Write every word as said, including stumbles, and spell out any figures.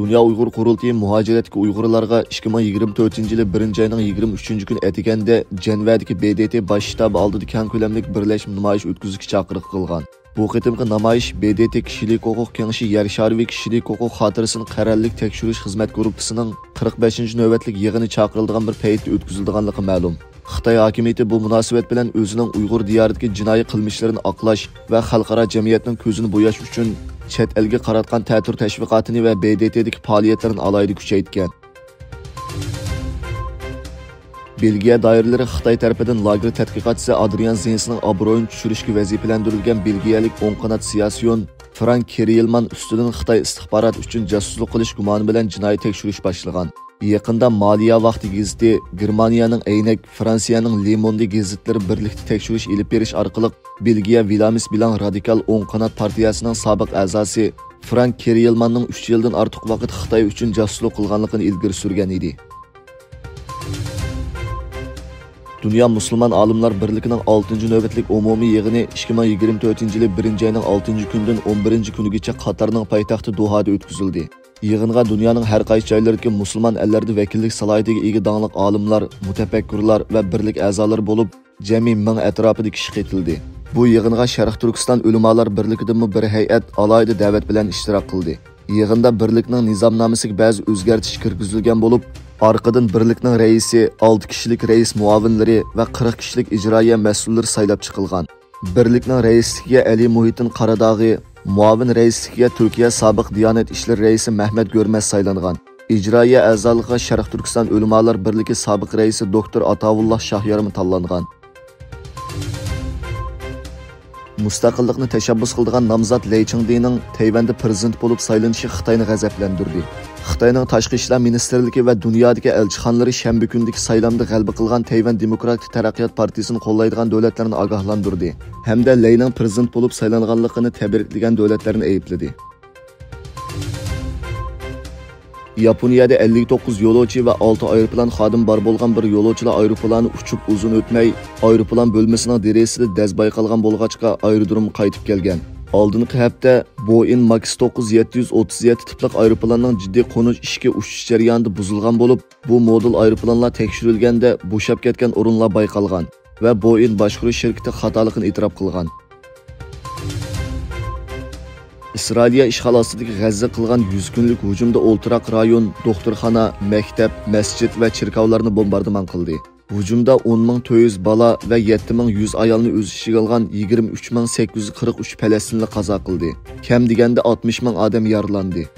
دۇنيا ئۇيغۇر قۇرۇلتىيى مۇھاجىرەتتىكى ئۇيغۇرلارغا ئىككى مىڭ يىگىرمە تۆتىنچى يىلى بىرىنچى ئاينىڭ يىگىرمە ئۈچىنچى كۈنى ئەتىگەندە جەنۋەدىكى ب د ت باش شتابى ئالدىدا كەڭ كۆلەملىك بىرلەشمە نامايىش ئۆتكۈزۈشكە چاقىرىق قىلغان. بۇ قېتىمقى نامايىش ب د ت كىشىلىك ھوقۇق كېڭىشى يەر شارى ۋە كىشىلىك ھوقۇق خاتىرىسىنى قەرەللىك تەكشۈرۈش خىزمەت گۇرۇپپىسىنىڭ قىرىق بەشىنچى نۆۋەتلىك يىغىنى چاقىرىلىدىغان بىر پەيتتە ئۆتكۈزۈلىدىغانلىقى مەلۇم. خىتاي ھاكىمىيىتى بۇ مۇناسىۋەت بىلەن ئۆزىنىڭ ئۇيغۇر دىيارىدىكى جىنايى قىلمىشلىرىنى ئاقلاش ۋە خەلقئارا جەمئىيەتنىڭ كۆزىنى بوياش ئۈچۈن چەت ئەلگە قاراتقان تەتۈر تەشۋىقاتىنى ۋە ب د ت دىكى پائالىيەتلىرىنى ئالاھىدە كۈچەيتكەن. بېلگىيە دائىرىلىرى خىتاي تەرىپىدىن لاگېر تەتقىقاتچىسى ئادرىيان زېنسنىڭ ئابرۇيىنى چۈشۈرۈشكە ۋەزىپىلەندۈرۈلگەن بېلگىيەلىك ئوڭ قانات سىياسىيون فرانك كېرىيلمان ئۈستىدىن خىتاي ئىستىخباراتى ئۈچۈن جاسۇسلۇق قىلىش گۇمانى بىلەن جىنايى تەكشۈرۈش باشلىغان. يېقىندا مالىيا ۋاقتى گېزىتى، گېرمانىيەنىڭ ئەينەك، فرانسىيەنىڭ لې موندې گېزىتلىرى بىرلىكتە تەكشۈرۈش ئېلىپ بېرىش ئارقىلىق، بېلگىيە ۋىلامىس بىلاڭ رادىكال ئوڭ قانات پارتىيەسىنىڭ سابىق ئەزاسى فرانك كېرىيلماننىڭ ئۈچ يىلدىن ئارتۇق ۋاقىت خىتاي ئۈچۈن جاسۇسلۇق قىلغانلىقىنى ئىلگىرى سۈرگەن ئىدى. دۇنيا مۇسۇلمان ئالىملار بىرلىكىنىڭ ئالتىنچى نۆۋەتلىك ئومۇمىي يىغىنى ئىككى مىڭ يىگىرمە تۆتىنچى يىلى بىرىنچى ئاينىڭ ئالتىنچى كۈنىدىن ئون بىرىنچى كۈنىگىچە قاتارنىڭ پايتەختى دوھادا ئۆتكۈزۈلدى. يىغىنغا دۇنيانىڭ ھەر قايسى جايلىرىدىكى مۇسۇلمان ئەللەردە ۋەكىللىك سالاھىيىتىگە ئىگە داڭلىق ئالىملار، مۇتەپەككۇرلار ۋە بىرلىك ئەزالىرى بولۇپ، جەمئىي مىڭ ئەتراپىدا كىشى قېتىلدى. بۇ يىغىنغا شەرقىي تۈركىستان ئۆلىمالار بىرلىكىدىنمۇ بىر ھەيئەت ئالاھىدە دەۋەت بىلەن ئىشتىراك قىلدى. يىغىندا بىرلىكنىڭ نىزامنامىسىگە بەزى ئۆزگەرتىش كىرگۈزۈلگەن بولۇپ، ئارقىدىن بىرلىكنىڭ رەئىسى، ئالتە كىشىلىك رەئىس مۇئاۋىنلىرى ۋە قىرىق كىشىلىك ئىجرائىيە مەسئۇللىرى سايلاپ چىقىلغان. بىرلىكنىڭ رەئىسلىكىگە ئەلى مۇھىتىن قاراداغى، مۇئاۋىن رەئىسلىكىگە تۈركىيە سابىق دىيانەت ئىشلىرى رەئىسى مەھمەت گۆرمەز سايلانغان. ئىجرائىيە ئەزالىقىغا شەرقىي تۈركىستان ئۆلىمالار بىرلىكى سابىق رەئىسى دوكتور ئاتاۋۇللا شاھيارمۇ تاللانغان. مۇستەقىللىقنى تەشەببۇس قىلىدىغان نامزات لەي چىڭدېنىڭ تەيۋەندە پىرېزىدېنت بولۇپ سايلىنىشى خىتاينى غەزەپلەندۈردى. خىتاينىڭ تاشقى ئىشلار مىنىستىرلىكى ۋە دۇنيادىكى ئەلچىخانىلىرى شەنبە كۈنىدىكى سايلامدا غەلىبە قىلغان تەيۋەن دېموكراتىك تەرەققىيات پارتىيىسىنى قوللايدىغان دۆلەتلەرنى ئاگاھلاندۇردى ھەمدە لەينىڭ پىرېزىدېنت بولۇپ سايلانغانلىقىنى تەبرىكلىگەن دۆلەتلەرنى ئەيىبلىدى. ياپونىيەدە ئەللىك توققۇز يولۇچى ۋە ئالتە ئايروپىلان خادىمى بار بولغان بىر يولۇچىلار ئايروپىلانى ئۇچۇپ ئۇزۇن ئۆتمەي، ئايروپىلان بۆلمىسىنىڭ دېرىزىسىدە دەز بايقالغان بولغاچقا، ئايرودرومغا قايتىپ كەلگەن. ئالدىنقى ھەپتە بوئېڭ ماكس توققۇز يەتتە يۈز ئوتتۇز يەتتە تىپلىق ئايروپىلاننىڭ جىددىي قونۇش ئىشىكى ئۇچۇش جەريانىدا بۇزۇلغان بولۇپ، بۇ مودېل ئايروپىلانلار تەكشۈرۈلگەندە بوشاپ كەتكەن ئورۇنلار بايقالغان ۋە بوئېڭ باشقۇرۇش شىركىتى خاتالىقىنى ئېتىراپ قىلغان. ئىسرائىلىيە ئىشغال ئاستىدىكى غەززە قىلغان يۈز كۈنلۈك ھۇجۇمدا ئولتۇراق رايون، دوختۇرخانا، مەكتەپ، مەسچىت ۋە چېركاۋلارنى بومباردىمان قىلدى. ھۇجۇمدا ئون مىڭ تۆت يۈز بالا ۋە يەتتە مىڭ يۈز ئايالنى ئۆز ئىچىگە ئالغان يىگىرمە ئۈچ مىڭ سەككىز يۈز قىرىق ئۈچ پەلەستىنلىك قازا قىلدى. كەم دېگەندە ئاتمىش مىڭ ئادەم يارىلاندى.